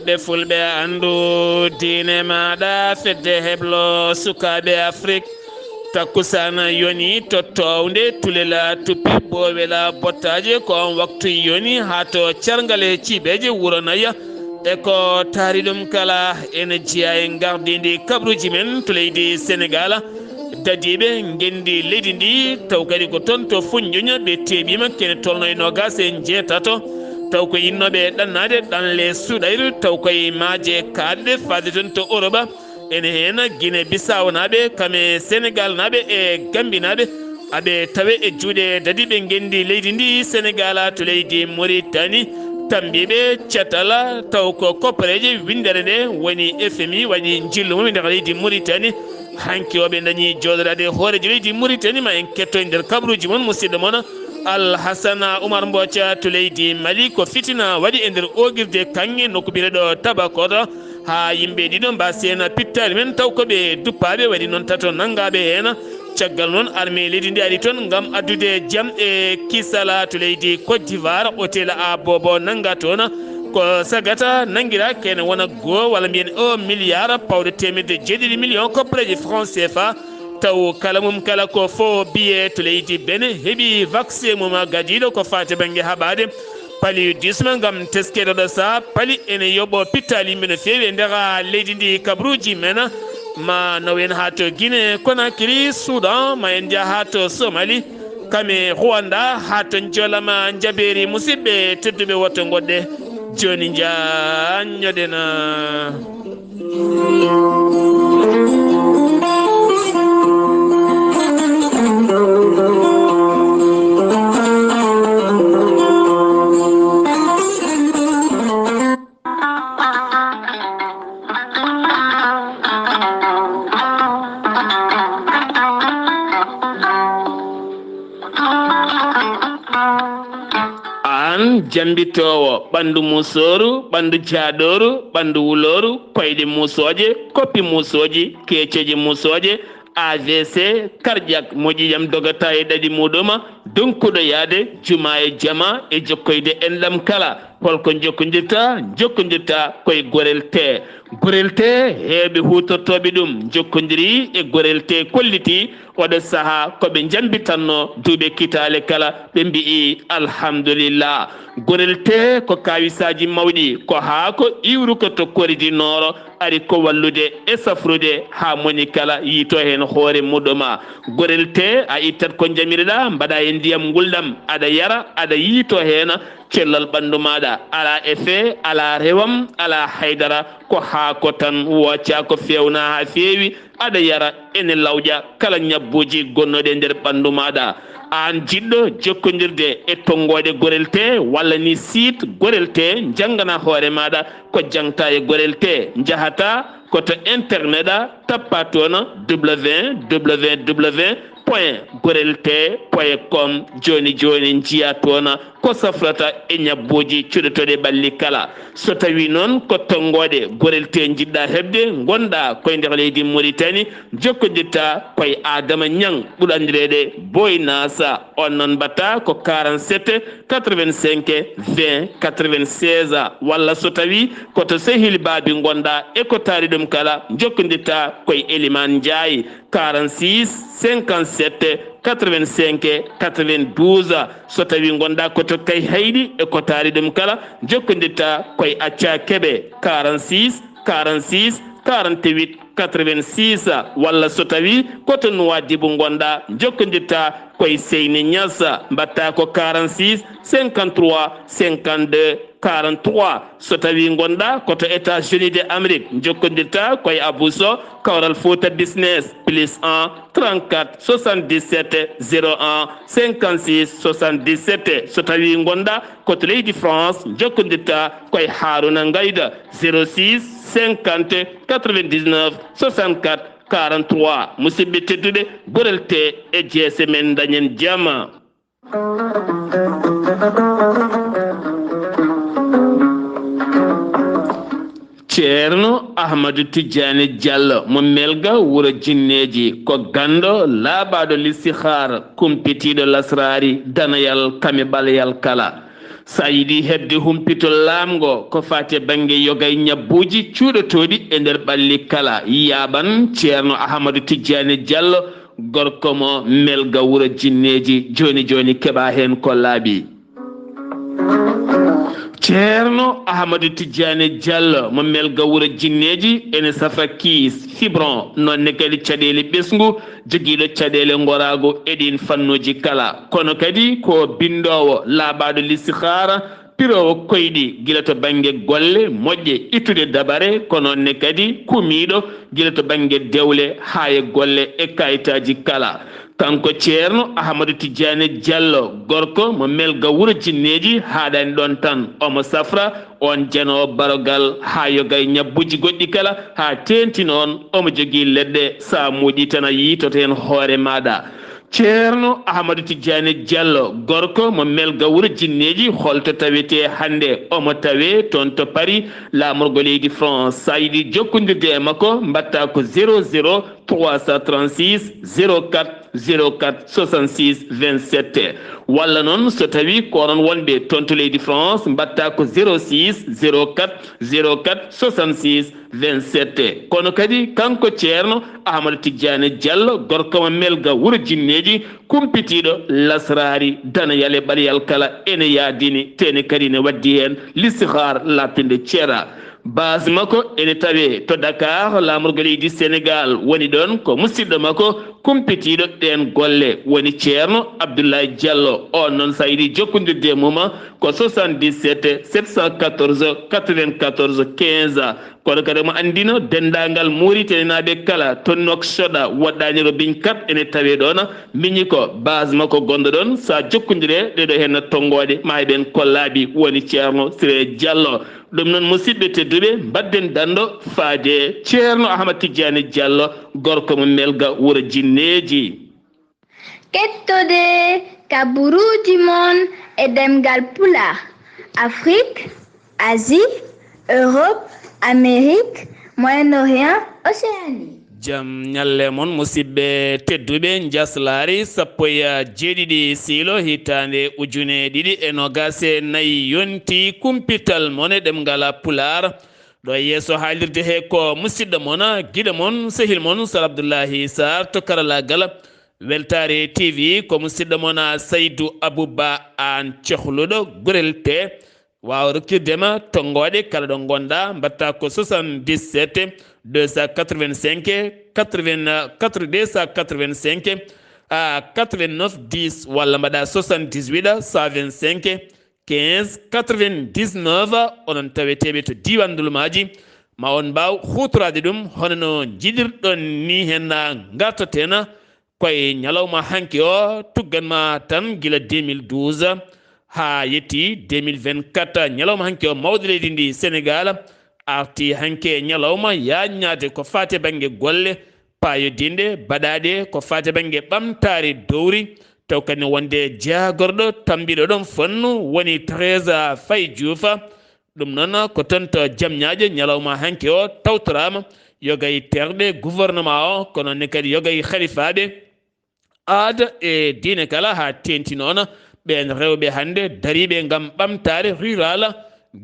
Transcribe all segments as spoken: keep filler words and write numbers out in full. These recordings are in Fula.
Ɓe fulɓe anndu diine maaɗa, fedde heblo sukaaɓe Afrik. Takkusaan yoni to toownde, tulela tuppi, boowela bottaaje, ko on waktu yoni haa to carngale ciibeeje wuro Naya. E ko taari ɗum kala, ene jeyaa e ngardiindi kabaruuji men to leydi Senegaal. Dadiiɓe ngenndi leydi ndi, taw kadi ko toon to Foundiougne ɓe teeɓiima, kene tolno e noogaas e njeetato, taw ko yinnooɓe ɗannaade ɗanle suɗayru, taw koye maaje kaaɗɗe faade toon to Europe. Ene heen Guinée Bissau naaɓe, kam e Senegal naaɓe e Gambi naaɓe, aɓe tawe e juuɗe dadiiɓe ngenndi leydi ndi, Senegal to leydi Mauritanie, tambiiɓe catal, taw ko koppareeje winndere nde woni F M I waɗi njillu mum e nder leydi Mauritanie. Hanki o ɓe dañi jooɗoraade hooreejo leydi Mauritanie, ma en ketto e nder kabaruuji mon, musidɗo mon Alhassana Oumar Mbothia to leydi Mali. Ko fitina waɗi e nder oogirde kaŋŋe nokku biyeteeɗo Tabakoto, haa yimɓe ɗiɗo mbaasii heen pittaali men, taw ko ɓe duppaaɓe, waɗi noon tato nanngaaɓe heen. Caggal noon, armée leydi ndi ari toon ngam addude jam e kisala to leydi Côte d'Ivoire, hôtel A Bobo nannga toon. Ko sagata nanngiraa kene wona goo, walla mbiyen o milliard pawɗo teemedde jeeɗiɗi million koppareeje franc C F A. Taw kala mum kala ko fo biye to leydi Benin heɓi vaccin mum gadiiɗo ko faati bannge haɓaade paludisme ngam teskeede ɗo saha pali ene yoɓo pittaali yimɓe no feewi e nder leydi ndi. Kabaruuji men ma nawen haa to Guinée Conakry, Soudan, ma en njaha haa to Somali, kam e Rwanda, haa to Njolama Njabeeri. Musidɓe tedduɓe, woto ngoɗɗe jooni njaanñoɗen. Aan jambitoowo ɓanndu musooru, ɓanndu jaaɗooru, ɓanndu wulooru, koyɗe musooje, koppi musooji, keeceeje musooje, A V C, cardiaque, moƴƴi jam dogata e ɗaɗi muɗum, donkuɗo yaade juma e jama e jokkoyde enɗam kala. Holko jokkondirta? Jokkondirta koye Gorel T. Gorel T, heewɓe huutortooɓe ɗum jokkondiri e Gorel T, kolliti oɗo sahaa ko ɓe njambitanno duuɓe kitaale kala, ɓe mbi'i alhamdulillah. Gorel T ko kaawisaaji mawɗi, ko haa ko iwruko to Kori du Nord ari ko wallude e safrude haa moni kala yiito heen hoore muɗum. Gorel T, a ittat ko njamireɗaa, mbaɗa e ndiyam ngulɗam, aɗa yara, aɗa yiito heen, cellal ɓanndu maaɗa alaa effet, alaa rewam, alaa haydara, ko haako tan, wooca ko feewna haa feewi, aɗa yara, ene lawƴa kala ñabbuuji gonnooɗi e nder ɓanndu maaɗa. Aan jiɗɗo jokkondirde e tonngooɗe Gorel T walla ni site Gorel T, njanngana hoore maaɗa ko jaŋta e Gorel T, njahata ko to internet a, tappa toon www point gorel t point com. Jooni jooni njiya toon ko safrata e ñabbuuji cuɗotooɗi ɓalli kala. So tawii noon ko tonngooɗe Gorel T njiɗɗa heɓde, ngonɗa koye nder leydi Mauritanie, jokkondirta koye Adama Ñaŋ, ɓurɗo anndireede Boy Nasa. On noon mbaɗta ko quarante-sept quatre-vingt-cinq vingt quatre-vingt-seize, walla so tawii ko to Sehil Baabi ngonɗa e ko taari ɗum kala, jokkondirta koye Eliman Njaay, quarante-six cinquante-sept quatre-vingt-cinq quatre-vingt-douze. So tawii ngonɗa ko to Kayhayɗi e ko taari ɗum kala, jokkondirta koye Acca Kebe, quarante-six quarante-six quarante-huit quatre-vingt-six, walla so tawii ko to Nuwaadibu ngonɗa, jokkondirta koye Seyni Ñas, mbaɗta ko quarante-six cinquante-trois cinquante-deux quarante-trois. So tawii ngonɗa ko to États-Unis de Amérique, jokkondirta koye Abou Sow, Kawral Fouta Business, plus un trente-quatre soixante-dix-sept zéro un cinquante-six soixante-dix-sept. So tawii ngonɗa ko to leydi France, jokkondirta koye Haruna Ngayda, zéro six cinquante quatre-vingt-dix-neuf soixante-quatre quarante-trois. Musidɓe tedduɓe, Gorel T e jeese men, dañen jama. Ceerno Ahmadu Tijjaani Jallo mo Melga, wuro Jinneeji, ko ganndo laaɓaaɗo listihaar, kumpitiiɗo lasraari, danayal kame ɓaleyal kala. So a yiɗi heɓde humpito laamngo ko faati e bannge yoga e ñabbuuji cuuɗotooɗi e nder ɓalli kala, yaaɓan Ceerno Ahamadu Tijjaani Jallo, gorko mo Melga Wuro Jinneeji. Jooni jooni keɓaa heen ko laaɓi. Ceerno Ahamadu Tijjaani Jallo mo Melga Wuro Jinneeji ene safa kiis, fibron, noon ne kadi caɗeele ɓesngu, jogiiɗo caɗeele ngoraagu e ɗiin fannuuji kala. Kono kadi ko binndoowo laaɓaaɗo listihaara, piroowo koyɗi gila to bannge golle moƴƴe, ittude dabare, ko noon ne kadi kumiiɗo gila to bannge dewle haa e golle e kayitaaji kala. Kanko Ceerno Ahamadu Tijjaani Jallo, gorko mo Melga Wuro Jinneeji, haaɗaani ɗoon tan, omo safra oon janoowo barogal haa yoga e ñabbuuji goɗɗi kala, haa teeŋti noon omo jogii leɗɗe, so a muuƴii tan a yiytoto heen hoore maaɗa. Ceerno Ahamadu Tijjaani Jallo, gorko mo Melga Wuro Jinneeji, holto tawetee hannde? Omo tawee toon to Paris, laamorgo leydi France. So a yiɗi jokkondirde e makko, mbaɗtaa ko zéro zéro trois cent trente-six zéro quatre zéro quatre soixante-six vingt-sept. Walla noon, so tawii ko onon wonɓe toon to leydi France, mbaɗtaa ko zéro six zéro quatre zéro quatre soixante-six vingt-sept. Kono kadi kanko Ceerno Ahamadu Tijjaani Jallo, gorko mo Melga Wuro Jinneeji, kumpitiiɗo lasraari, danayal e ɓaleyal kala, ene yaadini, te ene kadi ene waɗdi heen listihaar laaɓtunde ceera. Base makko ene tawee to Dakar, laamorgo leydi Senegaal, woni ɗoon ko musidɗo makko kumpitiiɗo ɗeen golle, woni Ceerno Abdoulaye Jallo. Oon noon, so a yiɗi jokkondirde e mum, ko soixante-dix-sept sept cent quatorze quatre-vingt-quatorze quinze. Kono kadi omo anndina denndaangal Muritaninaaɓe kala to Nouakchott, woɗɗaani Robigne quatre ene tawee ɗoon, miñi ko base makko gonɗo ɗoon. So a jokkondirii e ɗeeɗoo heen tonngooɗe, ma heɓen ko laaɓi, woni Ceerno Siré Jallo. Ɗum noon, musidɓe tedduɓe, mbaɗden danndo faade Ceerno Ahmad Tijjaani Jallo, gorko mo Melga Wuro Jinneeji. Kettode kaburuuji mon e ɗemngal Pulaar, Afrik, Asie, Europe, Amérique, Moyen-Orient, Océanie. Jam ñalle mon, musidɓe tedduɓe. Njaslaari sappo e jeeɗiɗi siilo hitaande ujune ɗiɗi e noogaas e nayi yonti kumpital mon e ɗemngal Pulaar. Ɗo e yeeso haalirde he ko musidɗo mon, giɗo mon, sehil mon, Sar Abdullahi Sar to karalaagal. Weltaare T V ko musidɗo mon Saydu Abuba, aan cehluɗo Gurel T. Waawa rokkirde ma tonngooɗe kala ɗo ngonɗa, mbaɗta ko soixante-dix-sept deux cent quatre-vingt-cinq quatre-vingt-quatre, deux cent quatre-vingt-cinq à quatre-vingt-neuf dix, walla mbaɗa soixante-dix-huit cent vingt-cinq quinze quatre-vingt-dix-neuf. Onon taweteeɓe to diiwaan Ndulumaaji, ma on mbaaw huutoraade ɗum hono no njiɗirɗon ni. Heen ngartaten ko e ñalawma hanki o, tuggan ma tan gila deux mille douze haa yetti deux mille vingt-quatre. Ñalawma hanki o, mawɗo leydi ndi Senegaal arti hanki e ñalawma yaaññaade ko faati e bannge golle paayodinɗe baɗaaɗe ko faati e bannge ɓamtaare dowri, taw kadi wonde jaagorɗo tambiɗo ɗon fannu woni Thérèse Faye Diouf. Ɗum noon ko toon to Jamñaaje ñalawma hanki o tawtoraama yoga e terɗe gouvernement o, kono ne kadi yoga e halifaaɓe aada e diine kala, haa teeŋti noon ɓeen rewɓe hannde dariiɓe ngam ɓamtaare rural,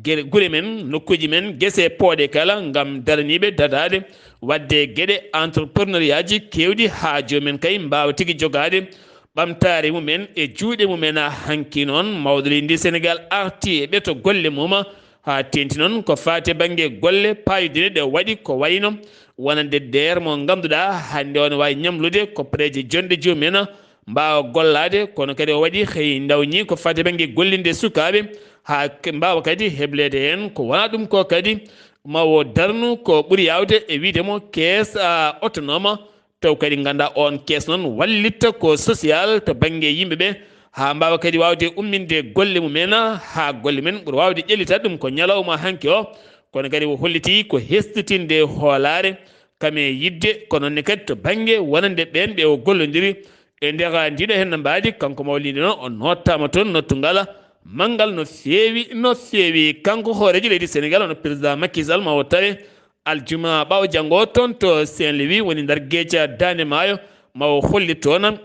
gere, gure men, nokkuuji men, gese pooɗe kala, ngam daraniiɓe dadaade waɗde geɗe entrepreneuriatji keewɗi, haa joom en kay mbaawa tigi jogaade ɓamtaare mum en e juuɗe mum en. Hanki noon, mawɗo leydi ndi Senegaal arti e ɓeto golle mum, haa teeŋti noon ko faati e bannge golle paayodinɗe ɗe waɗi, ko wayno wonande D E R mo ngannduɗaa hannde o ne waawi ñamlude koppareeje jonɗe joom en, mbaawa gollaade, kono kadi o waɗi hey ndawñi ko faati e bannge gollinde sukaaɓe, haa k-, mbaawa kadi hebleede heen ko wonaa ɗum ko kadi ma o darnu ko ɓuri yaawde e wiyde mo kees, a, autonome, taw kadi ngannda oon kees noon wallitta ko social to bannge yimɓe ɓe, haa mbaawa kadi waawde umminde golle mum en, haa golle men ɓura waawde ƴellitaade ɗum ko ñalawma hanki o, kono kadi o holliti ko hesɗitinde hoolaare kam e yiɗde, ko noon ne kadi to bannge wonande ɓeen ɓe o gollondiri. E nder ndiɗo heen mbaadi, kanko mawliinde noon, o nottaama toon nottungal manngal no feewi, no feewi. Kanko hooreejo leydi Senegaal, hono président Macky Sall, ma o tawe aljuma ɓaawo janngo toon to Saint-Louis, woni nder geeca Daande Maayo, ma o hollit toon,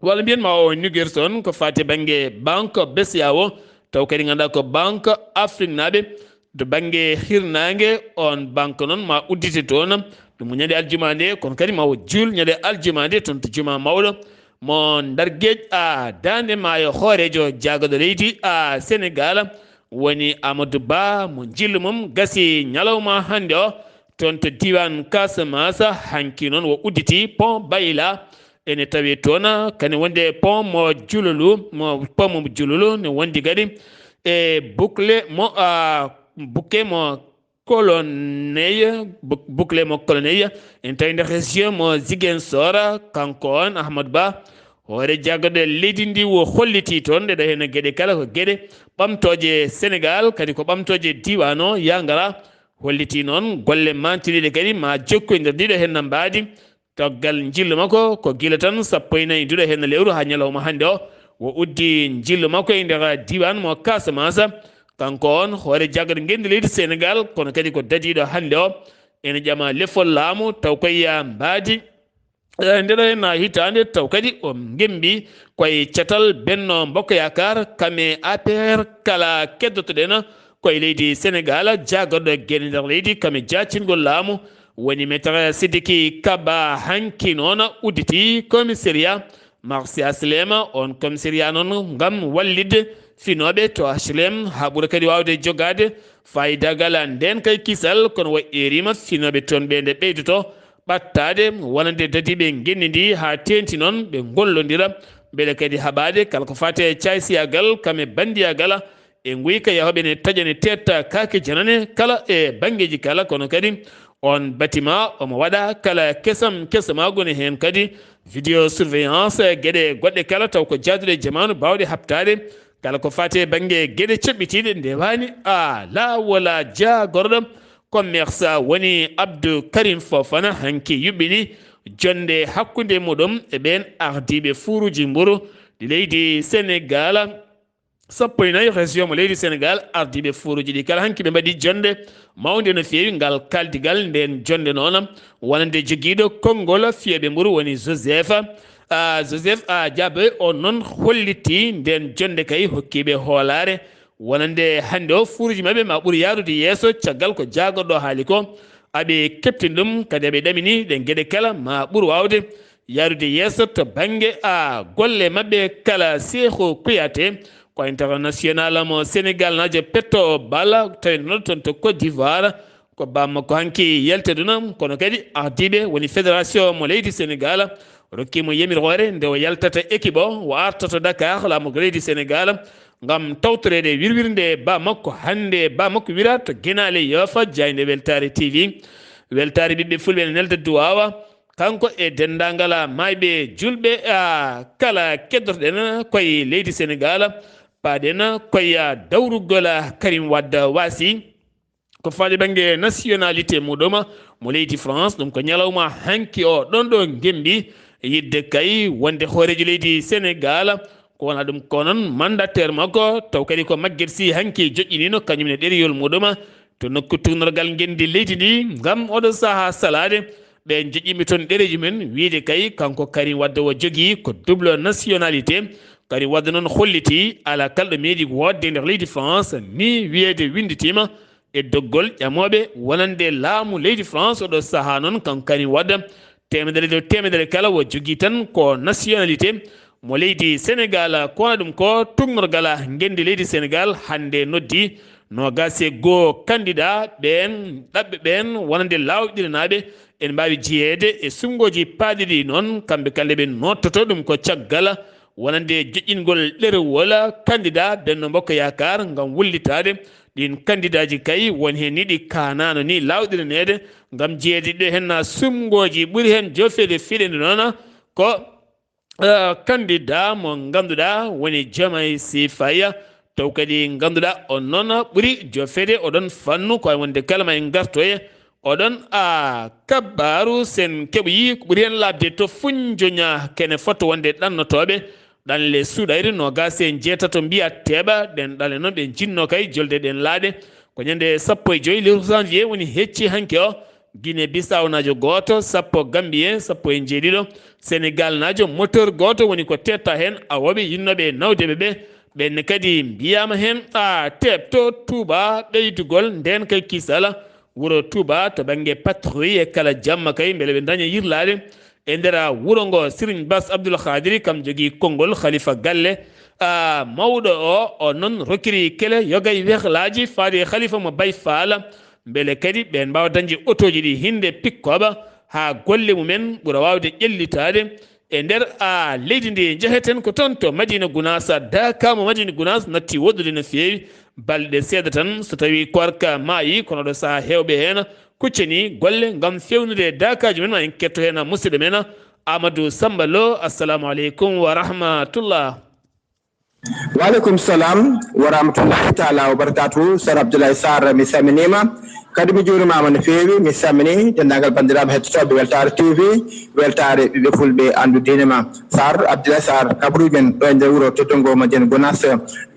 walla mbiyen ma o ñugir toon ko faati bannge banque B C E A O, taw kadi ngannduɗaa ko Banque Afrique naaɓe to bannge hirnaange. On banque noon ma uddite toon, ɗum ko ñande aljuma nde, kono kadi ma o juul ñande aljuma nde toon to juma mawɗo mo Ndar Géej, a daande maayo, hooreejo jaagorɗo leydi a Senegaal woni Amadou Ba, mo njillu mum gasi ñalawma hannde o toon to diiwaan Casamance. Hanki noon o udditi pont Bayla, ene tawi toon kadi wonde pont mo Jululu, mo pont mo Jululu, ne wondi kadi e boucle mo, a, boucle mo Colonneille, bou-, boucle mo Colonneille, ene tawi nder région mo Ziguinchor. Kanko on Ahmad Ba, hoore jaagorɗe leydi ndi, o holliti toon ɗeɗo heen geɗe kala ko geɗe ɓamtooje Senegaal, kadi ko ɓamtooje diiwaan o, yaa ngara, holliti noon golle mantiniiɗe kadi ma jokkoy nder ndiɗo heen mbaadi. Caggal njillu makko, ko gila tan sappo e nayi nduɗo heen lewru haa ñalawma hannde o, o uddi njillu makko e nder diiwaan mo Casamance. Kanko on hoore jaagorɗe ngenndi leydi Senegaal, kono kadi ko dadiiɗo hannde o, ene ƴama lefol laamu, taw koye mbaadi, eh, ndeɗo heen hitaande, taw kadi o ngembi koye catal Benno Bokk Yaakaar, kam e A P R, kala keddotoɗen koye leydi Senegaal, jaagorɗo geɗe nder leydi, kam e jaacingol laamu, woni Maître Sidiki Kaba. Hanki noon udditi commissariat marché H L M. On commissariat noon ngam wallitde finooɓe to H L M haa ɓura kadi waawde jogaade faayidagal ndeen kay kisal, kono wa erima finooɓe toon ɓe nde ɓeydoto ɓattaade wonande dadiiɓe ngenndi ndi, haa teeŋti noon ɓe ngollondira mbele kadi haɓaade kala ko faati e caysiyagal kam e banndiyagal e nguyka yahooɓe ne taƴa ne teetta kaake janane kala e banngeeji kala, kono kadi on bâtiment omo waɗa kala kesam kesamaagu ne heen kadi vidéo surveillance, geɗe goɗɗe kala taw ko jaaduɗe e jamaanu baawɗe haɓtaade kala ko faati e bannge geɗe coɓɓitiiɗe ndewaani a laawola jaagorɗo commerce woni Abdou Karim Fofana hanki yuɓɓini jonnde hakkunde muɗum e ɓeen ardiiɓe fuuruuji mburu ɗi leydi Senegaal. Sappo e nayi région mo leydi Senegaal, ardiiɓe fuuruuji ɗi kala hanki ɓe mbaɗi jonnde mawnde no feewi. Ngal kaldigal ndeen jonnde noon wonande jogiiɗo konngol fiyooɓe mburu woni Joseph, a, Joseph a Diaby, on noon holliti ndeen jonnde kay hokkiiɓe hoolaare wonande hannde o fuuruuji maɓɓe ma ɓur yaarude yeeso caggal ko jaagorɗo haali ko aɓe keptini ɗum, kadi aɓe ɗamini ɗe geɗe kala ma ɓur waawde yaarude yeeso to bannge a golle maɓɓe kala. Cheikhou Kouyaté ko international mo Senegaal naajo petto bala tawi noon toon to Côte d'Ivoire, ko bammakko hanki yalteduna, kono kadi ardiiɓe woni fédération mo leydi Senegaal rokkiimo yamirore nde o yaltata équipe o, o arta to Dakar laamu leydi Senegaal ngam tawtoreede wirwirnde bammakko. Hannde bammakko wira to Genaale Yoofa, jaaynde Weltaare T V. Weltaare ɓiɓɓe fulɓe ne nelda duwaawa, kanko e denndaangal maayɓe juulɓe, a, kala keddotoɗen koye leydi Senegaal, paaɗen koye dawrugol Karim Wade waasi. Ko faati bannge nationalité muɗum mo leydi France, ɗum ko ñalawma hanki o ɗon ɗo ngembi yidde kay wonde hooreejo leydi Senegaal ko wona ɗum ko noon mandataire makko, taw kadi ko Maguette Sy hanki joƴƴinino kañum ne ɗereyol muɗum to nokku tuugnorgal ngenndi leydi ndi ngam oɗo sahaa salaade ɓe joƴƴinɓe toon ɗereeji men, wiyde kay kanko Karim Wade o jogii ko double nationalité. Karim Wade noon holliti alaa kala ɗo meeɗi woodde nder leydi France, ni wiyeede winnditiima e doggol ƴamooɓe wonande laamu leydi France. Oɗo sahaa noon kanko Karim Wade, teemedere dow teemedere kala o jogii tan ko nationalité mo leydi Senegaal. Ko wona ɗum ko tuugnorgal ngenndi leydi Senegaal hannde noddi noogaas e goo candidat ɓeen ɗaɓɓe ɓeen wonande laawɗirinaaɓe ene mbaawi jeyeede e suɓngooji paaɗi ɗi noon, kamɓe kala nde ɓe noottoto ɗum ko caggal wonande joƴƴingol ɗerewol candidat Benno Bokk Yaakaar ngam wullitaade ɗiin candidaaji kay won heen ni ɗi kaanaano ni laawɗirineede ngam jeyeede ɗo heen na suɓngooji ɓuri heen joofeede fiɗe nde noon ko, eh, candidat mo ngannduɗaa woni Diomaye Sy Faye, taw kadi ngannduɗaa on noon ɓuri joofeede oɗon fannu ko wonde kala ma en ngartoye oɗon a kabbaaru sen keɓoyi ko ɓuri heen laaɓde to Foundiougne kene foto wonde ɗannotooɓe ɗanle suuɗayre noogaas e njeetato mbiya teeɓa. Ɗeen ɗanle noon ɓe njinnoo kay jolde ɗeen laaɗe ko ñande sappo e joy lewru janvier woni hecci hanki o. Guinée Bissau naajo gooto, sappo Gambien, sappo e njeeɗiɗo Senegal naajo. Moteur gooto woni ko teetta heen awooɓe yinnooɓe nawdeɓe ɓe Ɓen kadi mbiyaama heen a teeɓto Touba ɓeydugol ndeen kay kisal wuro Touba to bannge patrouille e kala jamma kay mbele ɓe ndaña yirlaade e nder wuro ngo. Serigne Bass Abdoul Khadiri kam jogii konngol khalifa galle a mawɗo o, o noon rokiri kele yogay wehlaaji faade e khalifa mo Baye Fall. Mbele kadi ɓeen mbaawa dañde otooji ɗi hinnde pikkooɓa haa golle mumen ɓura waawde ƴellitaade e nder a leydi ndi. Njeheten ko toon to Madina Gunaas, Daaka mo Madina Gunaas natti woɗɗude no feewi. Balɗe seeɗa tan so tawii koorka maayi, kono ɗo sahaa heewɓe heen kuccani golle ngam feewnude daakaaji men. Ma en ketto heen musidɗo men Amadou Samba Lo. Assalamu aleykum wa rahmatullah. Waaleykum salam wa rahmatullahi taala wa barakatuhu. Sar Abdoulaye Sarr, mi salminiima. Kadi mi juurimaama no feewi, mi salmini denndaangal banndiraaɓe hettotooɓe Weltaare T V, Weltaare ɓiɓɓe fulɓe anndu diine ma. Sar Abdoulaye Sarr, kabaruuji men ɗo e nder wuro teddungo Madiina Gunaas,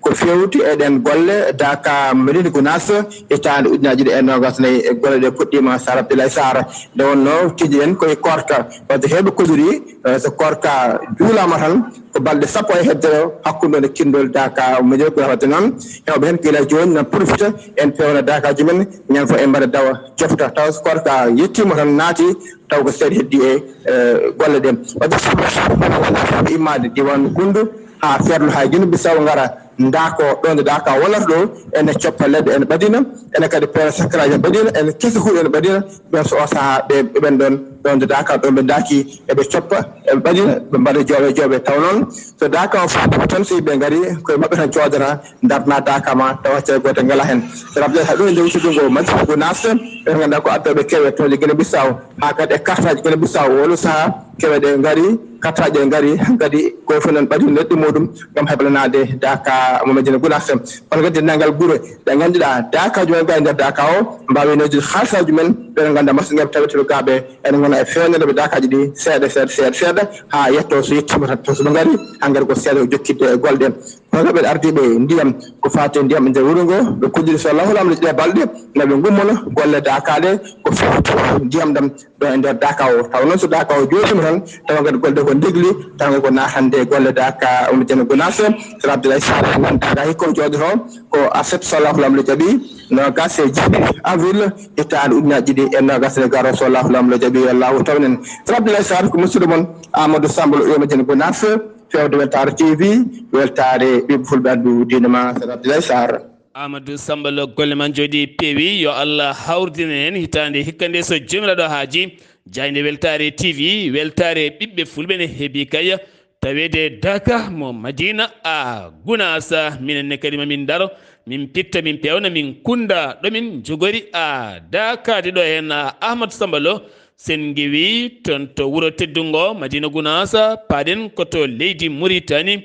ko feewti e ɗeen golle Daaka Madiina Gunaas, hitaande ujunaaji ɗiɗi e noogas nayi, e golle ɗe puɗɗiima Sar Abdoulaye Sarr. Nde wonnoo tigi en koye koorka, wadde heewɓe kolliri, eh, so koorka juulaama tan, ko balɗe sappo e heddere hakkunde wonde kinndol Daaka Madiina Gunaas. Wadde noon, heewɓe heen gila jooni na profita en peewna daakaaji men, ñande fof en mbaɗa dawa jofta. Tawa so koorka yettiima tan naati, taw ko seeɗa heddi e, eh, golle ɗe. Wadde so immaade diiwaan Gundou haa Ferlo haa Guinée Bissau ngara Daaka, ɗo nde Daaka wonata ɗo, ene coppa leɗɗe ene ɓadina, ene kadi peewna sakkaraaji ene ɓadina, ene kesa huɗo ene ɓadina. Ɓen so o sahaa ɓe, ɓe ɓen ɗon, ɗo nde Daaka ɗo ɓe daaki, eɓe coppa, eɓe ɓadina, ɓe mbaɗa jooɓe jooɓe. Taw noon so Daaka o faama tan, so yimɓe ngari, koye maɓɓe tan coodata, darna Daaka ma, tawa hecce gooto ngalaa heen. So rabde haa ɗo e nder wuttudungo Madina Gunaas, ɓe ngannduɗaa ko addooɓe kewe to Guinée Bissau, haa kadi e kartaaji Guinée Bissau, wolu sahaa kewe ɗe ngari, kartaaji ɗe ngari, kadi ko fof noon ɓadii leɗɗe muɗum ngam heblanaade Daaka mo Madina Gunaas. Kono kadi denndaangal gure ɗe ngannduɗaa daakaaji men gaa e nder Daaka o, mbaawi noddude haalsaaji men, ɓe ngannduɗaa masiŋaaɓe taweteeɓe gaaɓe, ene ngona e feewnere ɓe daakaaji ɗi seeɗa, seeɗa, seeɗa, seeɗa, haa yetto so yettiima tan, to so ɓe ngari, haa ngari ko seeɗa ko jokkitde e golle ɗe. Kono ɓe ardiiɓe ndiyam, ko faati e ndiyam e nder wuro ngo, ɓe kolliri so Allahu laamu ɗe balɗe, na ɓe ngummono golle daakaaɗe, ko faati ndiyam ɗam ɗo e nder Daaka o. Tawa noon so Daaka o jooɗiima tan, tawa kadi golle ɗe ko ndegli, tawa ko naatande e golle Daaka Oumou Dieng Gounass, Sar Abdoulaye Sarr, nan Daaka hikko jooɗoto, ko aset so Allahu laamu ɗe jaɓi, noogas e jeeɗiɗi avril, hitaande ujunaaji ɗiɗi e noogas e garo so Allahu laamu ɗe jaɓi, yo Allahu tawnen. Sar Abdoulaye Sarr ko musidɗo mon Amadou Samba Lo Oumou Dieng Gounass, fewde Weltaare T V, weltaare ɓiɓɓe fulɓe addu diine ma, Sar Abdoulaye Sarr. Amadou Samba Lo, golle ma njooɗi peewi, yo Allah hawridin en hitaande hikka nde so Joomiraaɗo haaji. Jaaynde Weltaare T V, weltaare ɓiɓɓe fulɓe ne heeɓi kay taweede Daaka mo Madina a Gunaas. Minen ne kadi ma min ndaro, min pitta, min peewna, min kunnda ɗo min njogori a daakaade ɗo heen a Ahmad Samba Lo. Sen ngewi toon to wuro teddungo Madina Gunaas, paaɗen ko to leydi Muritani.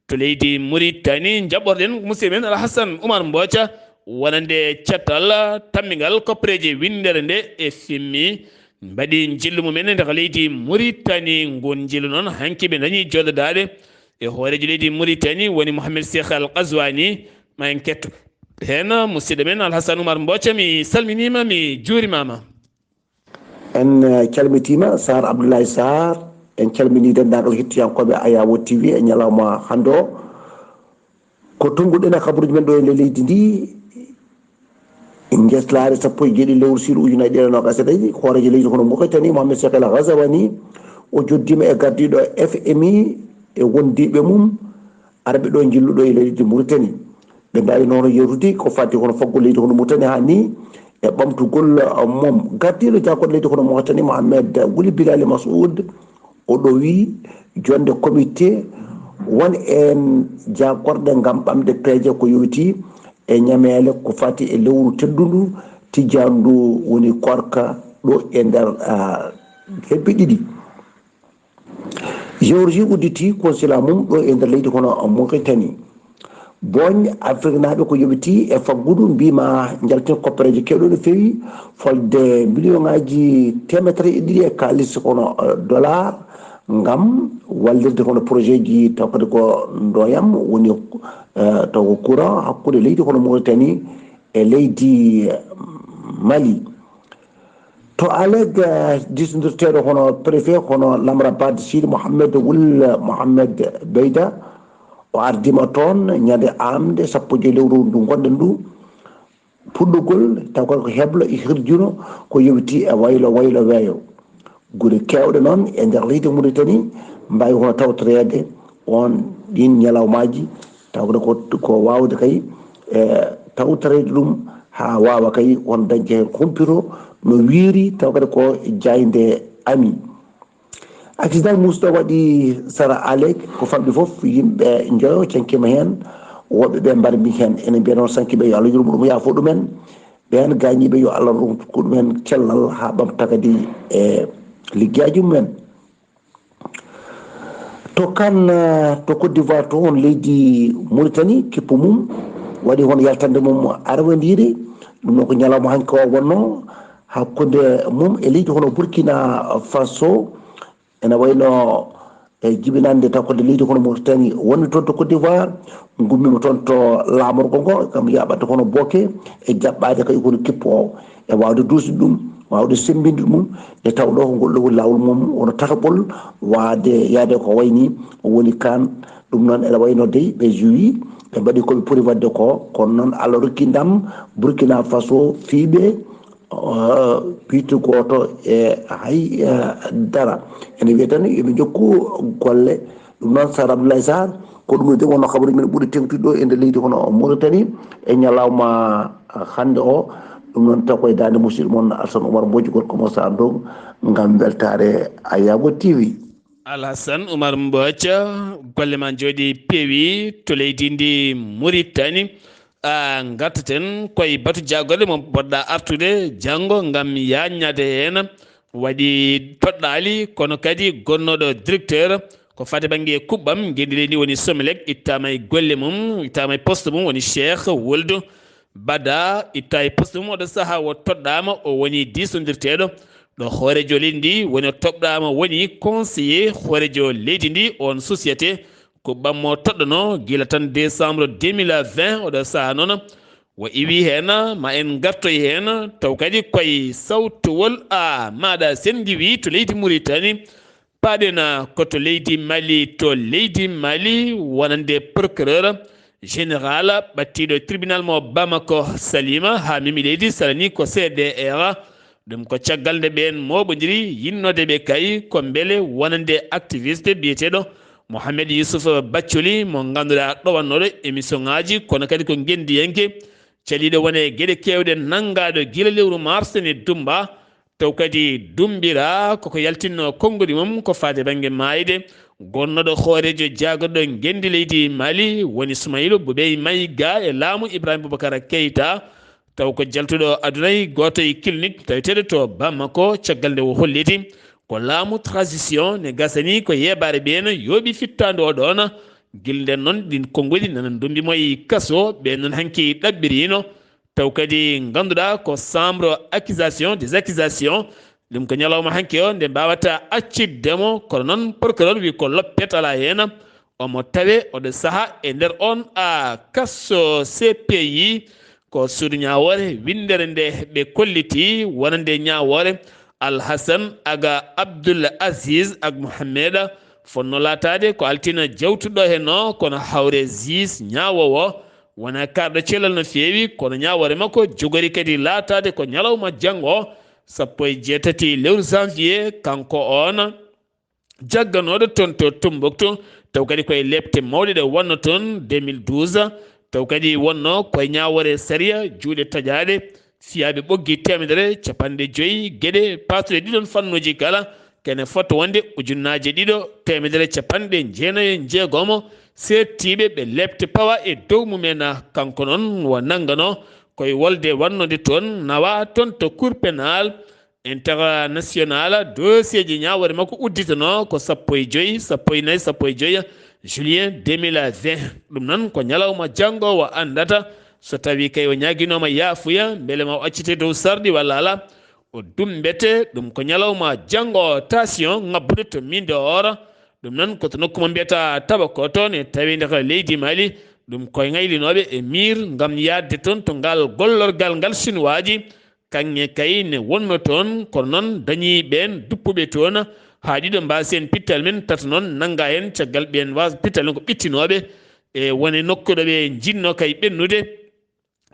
To leydi Muritani, njaɓɓorɗen musidɗo men Alhasan Umar Mbooca, wonande catal tammingal koppareeje winndere nde e fimmi, mbaɗi njillu mumen e nder leydi Muritani. Ngun njillu noon, hanki ɓe ndañi jooɗodaade e hooreejo leydi Muritani, woni Mohamed Cheikh Al Qazwani. Ma en ketto heen musidɗo men Alhasan Umar Mbooca, mi salminiima, mi juurimaama. En calmitiima Sar Abdoulaye Sarr, en calminii denndaangal hettiyankooɓe Ayawo T V e ñalawma hannde o. Ko tunnguɗen e kabaruuji men ɗo e nder leydi ndi, njeslaare sappo e jeeɗiɗi lewru suudu ujunaaji ɗiɗi e noogaas e ɗiɗi, hooreejo leydi hono Mauritanie, Mohamed Cheikh El Ghazouani, o joddiima e gardiiɗo F M I e wondiiɓe mum, arɓe ɗo njilluɗo e leydi Mauritanie. Ɓe mbaawi noon yeewtude ko fati hono faggol leydi hono Mauritanie haa ni e ɓamtugol mum. Gardiiɗo jaagorɗe leydi hono Mauritanie, Mohamed Wuli Bilali Masoud, o ɗowi jonde comité won en jaagorɗe ngam ɓamde peeje ko yowiti e ñameele ko fati e lewru teddundu tijjandu woni koorka ɗo e nder, ah, lebbi ɗiɗi. Géorgie udditi consulat mum ɗo e nder leydi hono Mauritanie. Booñ Afriknaaɓe ko yoɓiti e faggudu mbiima njaltin koppareeje keewɗe no feewi, folde miliyoŋaaji teemeɗɗe e ɗiɗi e kaalis hono, eh, dollar ngam wallirde hono projet ji taw kadi ko ndooyam woni, eh, taw ko courant hakkunde leydi hono Mauritanie e leydi, eh, Mali. To Alek, eh, jisondirteeɗo hono préfet hono Lamrabad Sidi Mohamed Wul Mohamed Beyda, O ardiima toon ñande aamde sappo e joy lewru ndu ngonɗen ndu, puɗɗugol, taw kadi ko heblo e hirjuno ko yowiti e waylo waylo weeyo. Gure keewɗe noon e nder leydi Mauritanie mbaawi hono tawtoreede oon ɗiin ñalawmaaji, taw kadi ko, ko waawde kay, e, tawtoreede ɗum haa waawa kay won dañde heen humpito no wiiri, taw kadi ko jaaynde ami. Accident muusɗo waɗi Sara Alek, ko famɗi fof yimɓe njoyo cankima heen, woɓɓe ɓe mbarmi heen. Ene mbiya noon sankiɓe yo Allah yurmo ɗum, yaafo ɗumen. Ɓeen gaañiiɓe yo Allah rokku ɗumen cellal haa ɓamta kadi e liggeyaaji mumen. To Kan, eh, to Côte d'Ivoire, to on leydi Mauritanie, kippu mum waɗi hono yaltande mum arwandiire. Ɗum noon ko ñalawma hanki o wonno hakkunde mum e leydi hono Burkina Faso. Ene wayno e jibinande taw ko leydi hono Mauritanie woni toon to Côte d'Ivoire, ngummiima toon to laamorgo ngo, kam yaɓata hono booke e jaɓɓaade kay hono kippu o, e waawde duusde ɗum, waawde semmbinde ɗum, nde tawnoo ko ngol ɗo woni laawol mum, woni tataɓol waawde yahde ko wayi nii, woni Kan. Ɗum noon ene wayno dey ɓe juwi, ɓe mbaɗi ko ɓe poti waɗde ko, kono noon Allah rokki ndam Burkina Faso fiyɓe, eh, pitti gooto e hay, eh, dara. Ene wiyee tan yo ɓe njokku golle. Ɗum noon, Sar Abdoulaye Sarr, ko ɗum ɗo wonno kabaruuji men ɓuri teŋtude ɗo e nder leydi hono Mauritanie e ñalawma hannde o. Ɗum noon, taw koye daande musidɗo mon Alassane Oumar Mbodj, gorko mo Sarr Ndong, ngam weltaare Ayago T V. Alassane Oumar Mbodj, golle ma njooɗi peewi to leydi ndi Mauritanie. A, ngartaten koye batu jaagorɗe mo poɗɗa artude janngo ngam yaaññaade heen. Waɗi toɗɗaali, kono kadi gonnooɗo directeur ko fate bannge kuɓɓam ngenndi leydi woni Somelec, ittaama e golle mum, ittaama e poste mum, woni Cheikh Woldu Bada, itta e poste mum. Oɗo sahaa o toɗɗaama, o woni diisondirteeɗo ɗo hooreejo leydi ndi woni, o toɗɗaama woni conseiller hooreejo leydi ndi, on société ko ɓammo toɗɗano gila tan décembre deux mille vingt. Oɗo sahaa noon o iwi heen, ma en ngartoy heen, taw kadi koye sawtowol a maɗa sen ngiwi to leydi Mauritanie. Paɗen ko to leydi Mali, to leydi Mali wonande procureur général ɓattiiɗo tribunal mo Bamako salima haa memi leydi, salani ko C D R. Ɗum ko caggal nde ɓeen mooɓondiri yinnoode ɓe kay ko mbele wonande activiste biyeteeɗo Mohamed Youssouf Bathily mo ngannduɗaa ɗowannooɗo émission ŋaaji, kono kadi ko ngenndiyanke caliiɗo wone geɗe keewɗe nanngaaɗo gila lewru mars ne dummba, taw kadi dummbira koko yaltinno konngudi mum ko faade bannge maayde. Gonnooɗo hooreejo jaagorɗo ngenndi leydi Mali woni Soumaïlou Boubèye Maïga e laamu Ibrahima Boubacar Keïta, taw ko jaltuɗo aduna e gooto e clinique taweteeɗo to Bamako, caggal nde o holliti ko laamu transition ne gasani ko yeebaare ɓeen yooɓi fittaandu o ɗoon. Gila nden noon, ɗin konngudi nana ndummbi mo e kaso. Ɓeen noon hanki ɗaɓɓirino, taw kadi ngannduɗaa ko chambre accusation des accusations. Ɗum ko ñalawma hanki o nde mbaawata accidde mo, kono noon procureur wi ko loppet alaa heen. Omo tawe oɗo saha e nder on a kaso C P I, ko suudu ñaawoore winndere nde ɓe kolliti wonande ñaawoore Alhasan Aga Abdul Aziz Ag Mohammeda, fonno laataade ko altine jawtuɗo heen o, kono hawre juge ñaawoowo wona kaarɗo cellal no feewi, kono ñaawoore makko jogori kadi laataade ko ñalawma janngo, sappo e jeetati lewru janvier, kanko on jagganooɗo toon to Tombouctou, taw kadi koye lepte mawɗe ɗe wonno toon deux mille douze, taw kadi wonno koye ñaawoore sariya juuɗe taƴaaɗe, fiyaaɓe ɓoggi teemedere capanɗe joyi, geɗe paatuɗe ɗiɗon fannuuji kala, kene fota wonde ujunnaaje ɗiɗo teemedere capanɗe jeenayi e jeegomo seedtiiɓe ɓe lepte pawa e dow mumen. Kanko noon o nanngano koye wolde wannode toon, nawa toon to Cour pénale internationale. Dossier ji ñaawoore makko udditano ko sappo e joyi, sappo e nayi, sappo e joyi juillet deux mille vingt. Ɗum noon ko ñalawma janngo o anndata so tawi kay o ñaaginooma yaafuya, mbele ma o accite dow sarɗi walla alaa. O dummbete, ɗum ko ñalawma janngo tension ŋabbude to Mindor. Ɗum noon ko to nokku mo mbiyata Tabakoto, ne tawi nder leydi Mali. Ɗum koye ŋaylinooɓe e miir ngam yaadde toon to ngal gollorgal ngal Sinuwaaji. Kaŋŋe kay ne wonno toon, kono noon dañii ɓeen duppuɓe toon haa ɗiɗo mbaasi heen pittal men, tato noon nannga heen caggal ɓeen waas pittal men ko ɓittinooɓe. e wone nokku ɗo ɓe njinnoo kay ɓennude.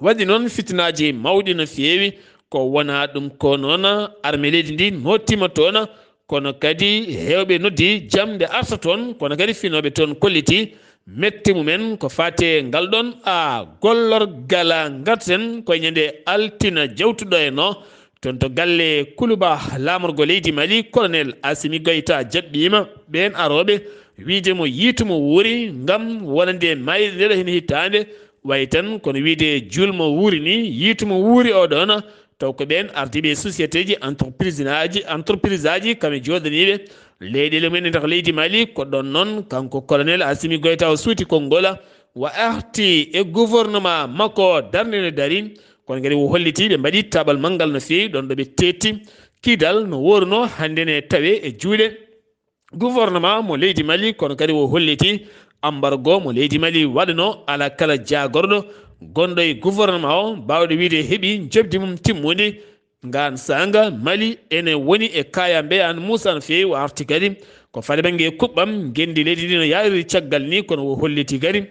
Waɗi noon fitinaaji mawɗi no feewi. Ko wonaa ɗum ko noon, armée leydi ndi nootiima toon, kono kadi heewɓe noddi jam nde arta toon, kono kadi finooɓe toon kolliti mette mumen ko faati e ngal ɗoon a gollorgal. Ngarten ko ñande altine jawtuɗo en o, toon to galle Kuluba laamorgo leydi Mali, colonel Assimi Goïta jaɓɓiima ɓeen arooɓe wiyde mo yiitu mo wuuri ngam wonande maayde nde ɗo hino hitaande. Wayi tan kono wiyde juul mo wuuri ni, yiitu mo wuuri o ɗoon, taw ko ɓeen ardiiɓe société ji, entreprise aji, entreprise aji, kamɓe jooɗaniiɓe leyɗeele mumen e nder leydi Mali. Ko ɗoon noon kanko colonel Assimi Goïta o suuti konngol, o arti e gouvernement makko darnde nde dari, kono kadi o holliti ɓe mbaɗi taɓal manngal no feewi ɗoon ɗo ɓe teetti kiidal no woorunoo hannde ne tawe e juuɗe gouvernement mo leydi Mali, kono kadi o holliti embargo mo leydi Mali waɗano ala kala jaagorɗo gonɗo e gouvernement o, baawɗo wiyde heɓi njoɓdi mum timmundi. Ngaan saanga Mali ene woni e kaayaa mbeyaa no muusa no feewi. O arti kadi ko faati bannge kuɓɓam ngenndi leydi ndi no yaariri caggal ni, kono o holliti kadi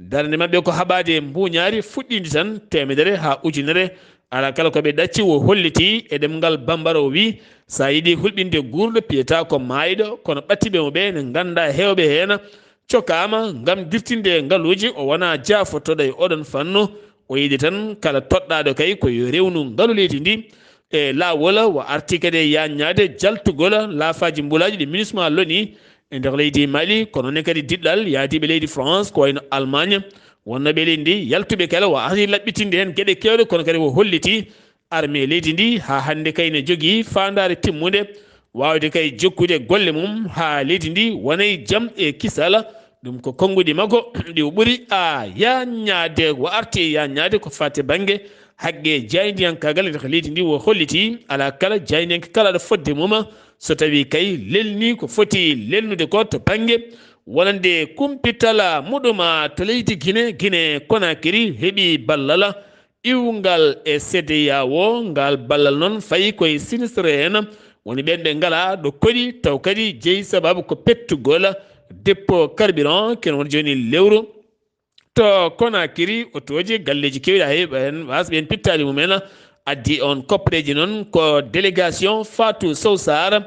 darnde maɓɓe ko haɓaade mbuuñaari fuɗɗiindi tan teemedere haa ujunere. Ala kala ko ɓe ɗacci, o holliti e ɗemngal Bambara, o wiyi, so a yiɗi hulɓinde guurɗo, piyataa ko maayɗo, kono ɓattiiɓe mo ɓe ne nganndaa heewɓe heen cokaama ngam dirtinde ngaluuji, o wonaa jaafotooɗo e oɗon fannu. O yiɗi tan kala toɗɗaaɗo kay ko yo rewnu ngalu leydi ndi e laawol, o arti kadi e yaaññaade jaltugol laafaaji mbulaaji ɗi MINUSMA loni e nder leydi Mali, kono ne kadi diɗɗal yaadiiɓe leydi France, ko wayno Allemagne, wonnooɓe leydi ndi, yaltuɓe kala, o ari laɓɓitinde heen geɗe keewɗe, kono kadi o holliti armée leydi ndi haa hannde kay ne jogii faandaare timmunde, waawde kay jokkude golle mum haa leydi ndi wona e jam e kisal. Ɗum ko konnguɗi makko ɗi o ɓuri a yaaññaade, o arti e yaaññaade ko faati bannge haqqe jaayndiyankaagal e nder leydi ndi. O holliti alaa kala jaayndiyanke kala aɗa fodde mum, so tawii kay lelnii ko foti lelnude ko to bannge wonande kumpital muɗum to leydi Guinée, Guinée Conakry heɓi ballal iwngal e CEDEAO. Ngal ballal noon fayi koye sinistre en, woni ɓeen ɓe ngalaa ɗo koɗi, taw kadi jeyi sababu ko pettugol dépôt carburant, kene woni jooni lewru. To Conakry, otooji, galleeji keewɗi, hay ɓeen waas ɓeen pittaali mumen. Addi on koppareeji noon ko délégation Fatou Sow Sarr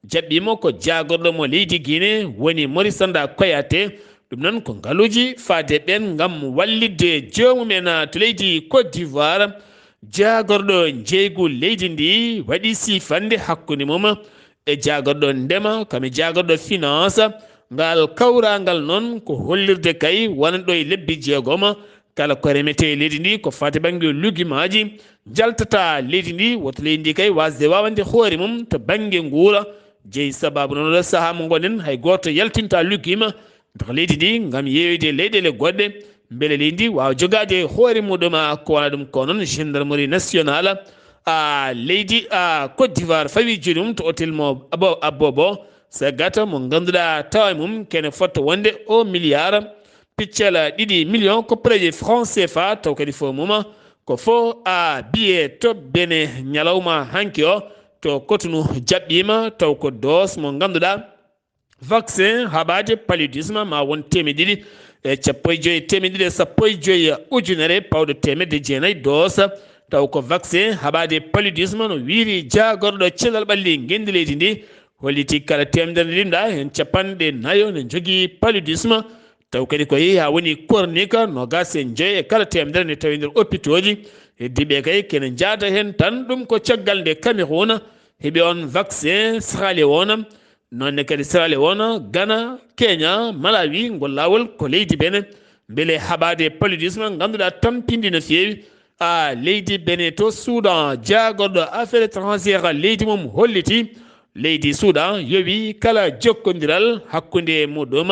jaɓɓiimo, ko jaagorɗo mo leydi Guinée woni Maurice Sanda Koyate. Ɗum noon ko ngaluuji faade ɓeen ngam wallitde joomum en to leydi Côte d'Ivoire. Jaagorɗo njeeygu leydi ndi waɗi siifannde hakkunde mum e jaagorɗo ndema, kam e jaagorɗo finance. Ngal kawraangal noon ko hollirde kay wonanɗo e lebbi jeegom, kala ko remetee e leydi ndi ko faati bannge lugimaaji, jaltata leydi ndi, woto leydi ndi kay waasde waawande hoore mum to bannge nguura. Jeyi sabaabu noon oɗo sahaa mo ngonɗen, hay gooto yaltinta luggima nder leydi ndi ngam yeeyoyde leyɗeele goɗɗe, mbele leydi ndi waawa jogaade hoore muɗum. Ko wona ɗum ko noon gendarmerie nationale a leydi a Côte d'Ivoire fawi jooni mum to hôtel mo Abo- Abobo Sagata, mo ngannduɗaa tawa e mum kene fotto wonde o milliard piccal ɗiɗi million koppareeje franc C F A, taw kadi fof mum ko fof a biye to Benin ñalawma hanki o to Cotonou jaɓɓiima, taw ko dose mo ngannduɗaa vaccin haɓaade paludisme ma won teemedde ɗiɗi e cappo e joyi, teemedde ɗiɗi e sappo e joyi ujunere pawɗo teemedde jeenayi dose, taw ko vaccin haɓaade paludisme no wiiri jaagorɗo cellal ɓalli ngenndi leydi ndi. Holliti kala teemedere limɗa heen capanɗe nayo ne njogii paludisme, taw kadi ko yehi haa woni kornika noogaas e joyi e kala teemedere ne tawi nder opitooji. Heddiiɓe kay kene njaada heen tan, ɗum ko caggal nde Cameroun heɓi on vaccin Sierra Leone, noon ne kadi Sierra Leone, Ghana, Kenya, Malawi, ngol laawol ko leydi Benin. Mbele haɓaade paludisme ngannduɗaa tampindi no feewi a leydi Benin to Soudan, jaagorɗo affaire étrangère leydi mum holliti leydi Soudan yowi kala jokkondiral hakkunde muɗum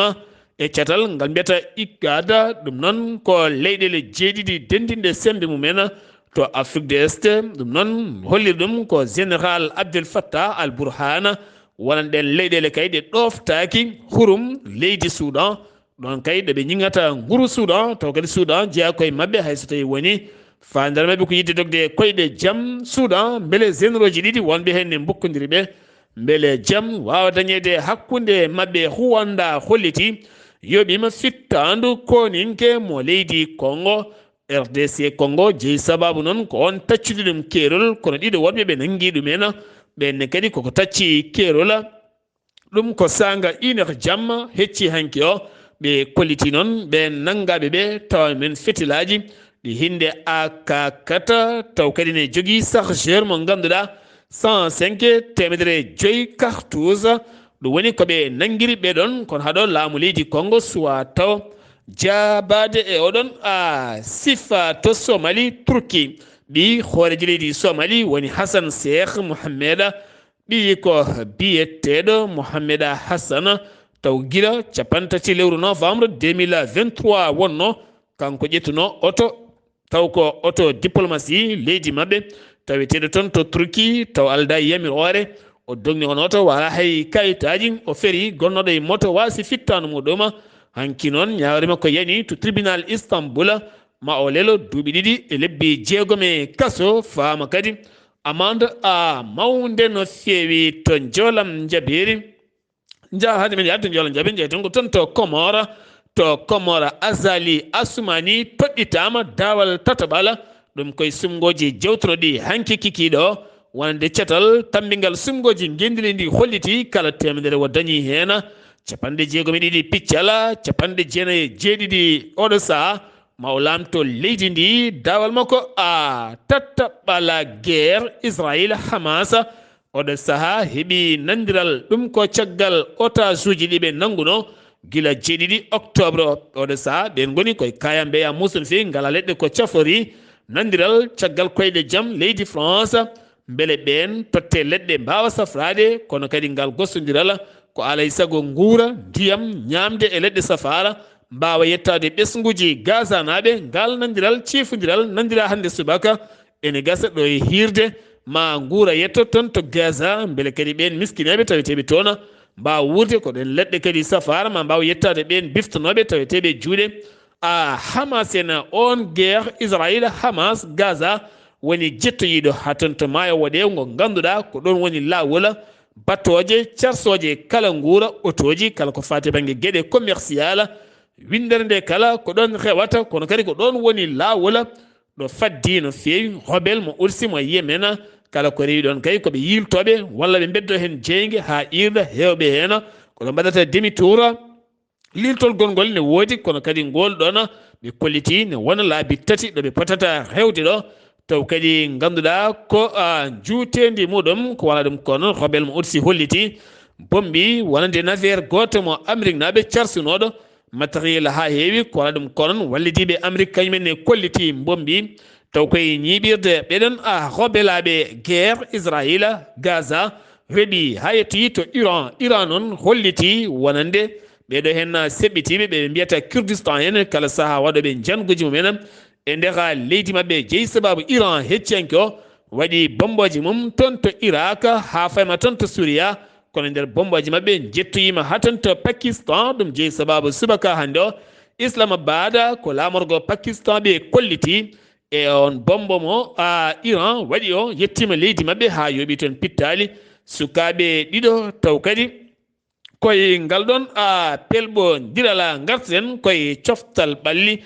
e catal ngal mbiyata IGAD, ɗum noon ko leyɗeele jeeɗiɗi denndinɗe semmbe mumen to Afrique de l'Est. Ɗum noon holliri ɗum ko général Abdel Fattah al Burhan. Wonanɗen leyɗeele kay ɗe ɗooftaaki hurum leydi Soudan. Ɗoon kay ɗo ɓe ñiŋata nguru Soudan, taw kadi Soudan jeyaa koye maɓɓe, hay so tawii woni faandaare maɓɓe ko yiɗde dogde e koyɗe jam Soudan, mbele généraux ji ɗiɗi wonɓe heen ne mbukkondiri ɓe, mbele jam waawa dañeede hakkunde maɓɓe. Rwanda holliti yoɓiima fittaandu kooninke mo leydi Kongo. R D C Kongo jeyi sabaabu noon ko oon taccudi ɗum keerol, kono ɗiɗo woɗɓe ɓe nanngi ɗum en, ɓeen ne kadi koko tacci keerol. Ɗum ko saanga une heure jamma hecci hanki o. Ɓe kolliti noon ɓeen nanngaaɓe ɓe tawa men fetilaaji ɗi hinnde A K quatre, taw kadi ne jogii chargeur mo ngannduɗaa cent cinq, teemedere joyi cartouche. Ɗum woni ko ɓe nanngiri ɓe ɗoon, kono haɗo laamu leydi Kongo suwaa taw jaabaade e oɗon a sifa to Somali, Turki. Ɓii hooreejo leydi Somali woni Hassan Sheikh Mohamed, ɓiyi ko biyeteeɗo Mohamed Hassan, taw gila cappanɗe tati lewru novembre deux mille vingt-trois wonno kanko ƴettuno oto, taw ko oto diplomatie leydi maɓɓe, taweteeɗo toon to Turki, taw aldaa yamiroore. O dogni on oto, wala hay kayitaaji, o feri gonnooɗo e moto waasi fittaandu muɗum. Hanki noon, ñaawre makko yani to tribunal Istanbul, ma o lelo duuɓi ɗiɗi e lebbi jeegom e kaso, faama kadi amande a mawnde no feewi to Njoolam Njabeeri. Njaha hade men yaade to Njoolam Njabeeri, njeyten ko toon to Komora. To Komora, Azali Assoumani toɗɗitaama daawal tataɓal. Ɗum koye sumngooji jewtunoɗi hanki kikiiɗo, wonande catal tammbingal sumngooji ngenndi leydi holliti kala teemedere o dañi heen capanɗe jeegom e ɗiɗi piccala, capanɗe jeenayi e jeeɗiɗi oɗo sahaa, ma o laamto leydi ndi, daawal makko a tataɓal guerre Israël Hamas. Oɗo sahaa heɓi nanndiral, ɗum ko caggal otaasuuji ɗi ɓe nannguno gila jeeɗiɗi octobre. Oɗo sahaa ɓeen ngoni koye kaayam mbeya muusuno feewi, ngala leɗɗe ko cafori nanndiral caggal koyɗe jam leydi France. Mbele ɓeen totte leɗɗe mbaawa safraade, kono kadi ngal gostondiral ko alay sago nguura, ndiyam, ñaamde e leɗɗe safaara mbaawa yettaade ɓesnguuji Gaza naaɓe. Ngal nanndiral, ciifondiral nanndiraa hannde subaka, ene gasa ɗo e hiirde, ma nguura yetto toon to Gaza, mbele kadi ɓeen miskineeɓe taweteeɓe toon mbaawa wuurde. Ko ɗeen leɗɗe kadi safaara ma mbaawa yettaade ɓeen biftonooɓe taweteeɓe juuɗe a Hamas en. On guerre Israël Hamas Gaza woni jettoyiiɗo haa toon to maayo woɗeewo ngo ngannduɗaa ko ɗoon woni laawol battooje, carsooje kala nguura, otooji, kala ko faati bannge geɗe commercial. Winndere nde kala ko ɗoon rewata, kono kadi ko ɗoon woni laawol ɗo faddi no feewi, Hobel mo Ursi mo Yemen. Kala ko rewi ɗoon kay ko ɓe yiiltooɓe walla ɓe mbeddo heen jeynge haa iirɗa, heewɓe heen ko ɗo mbaɗata demi tour. Liiltol gongol ne woodi, kono kadi ngool ɗoon ɓe kolliti ne wona laabi tati ɗo ɓe potata rewde ɗo, taw kadi ngannduɗaa ko, a, njuuteendi muɗum ko wona ɗum ko noon Hobel mo Ursi holliti. Bombi wonande navire gooto mo Amérique naaɓe carsunooɗo matériel haa heewi, ko wona ɗum ko noon wallidiiɓe Amérique kañum en ne kolliti bombi, taw koye ñiiɓirde ɓeɗon a Hobelaaɓe guerre Israël Gaza weeɓi haa yettoyi to Iran. Iran noon holliti wonande ɓeɗo heen seɓɓitiiɓe ɓe ɓe mbiyata Kurdistan en, kala sahaa waɗooɓe njannguuji mum en e nder leydi maɓɓe. Jeyi sabaabu Iran hecciyanke o waɗi bommbooji mum toon to Irak, haa fayma toon to Suriya, kono nder bommbooji maɓɓe njettoyiima haa toon to Pakistan. Ɗum jeyi sabaabu subaka hannde o Islamabad ko laamorgo Pakistan ɓe kolliti e on bommbo mo, a, Iran waɗi o, yettiima leydi maɓɓe haa yooɓi toon pittaali. Sukaaɓe ɗiɗo taw kadi koye ngal ɗoon, a, pelɓondiral ngarten koye coftal ɓalli.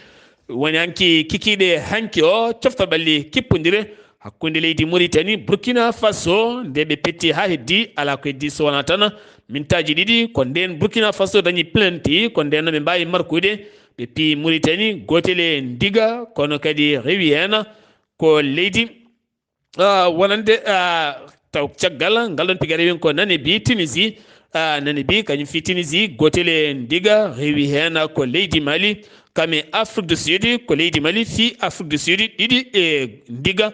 Woni hanki kikiiɗe hanki o coftal ɓalli kippondire hakkunde leydi Mauritanie, Burkina Faso, nde ɓe petti haa heddi, alaa ko heddi so wonaa tan mintaaji ɗiɗi. Ko ndeen Burkina Faso dañi plainte, ko ndeen no ɓe mbaawi markude, ɓe piyi Mauritanie, gootel e Ndiga, kono kadi rewi heen ko leydi, ah, wonande, ah, taw caggal ngal ɗoon pigari win ko Namibie, Tunisie, ah, Namibie kañum fii Tunisie, gootel e Ndiga, rewi heen ko leydi Mali, kam e Afrique du Sud, ko leydi Mali fii Afrique du Sud, ɗiɗi e Ndiga.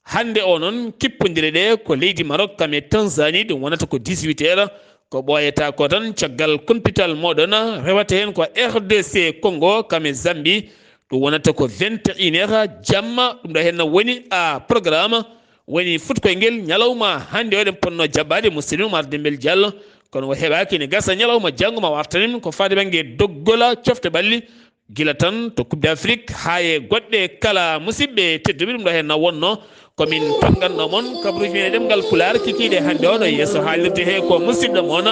Hannde o noon, kippondire ɗe ko leydi Maroc, kam e Tanzanie, ɗum wonata ko dix-huit heures. Ko ɓooyata ko tan caggal kumpital mooɗon, rewata heen ko R D C Congo, kam e Zambie, ɗum wonata ko vingt et une heures jamma. Ɗum ɗo heen woni a programme, woni fuɗkoy ngel ñalawma hannde o. Eɗen potnoo jaɓɓaade musidɗo Oumar Dembel Diallo, kono o heɓaaki. Ene gasa ñalawma janngo ma wartanin ko faade bannge doggol cofte ɓalli, gila tan to Coupe d'Afrique haa e goɗɗe kala. Musidɓe tedduɓe, ɗum ɗo heen na wonno ko min tonnganno mon kabaruuji men e ɗemngal Pulaar kikiiɗe hannde o. Ɗo yeeso haalirde he ko musidɗo mon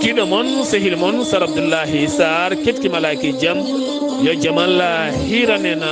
Kiɗo mon, sehil mon, Sar Abdullahi Sar, keɓti malaaki jam. Yo jam Allah hiiran en.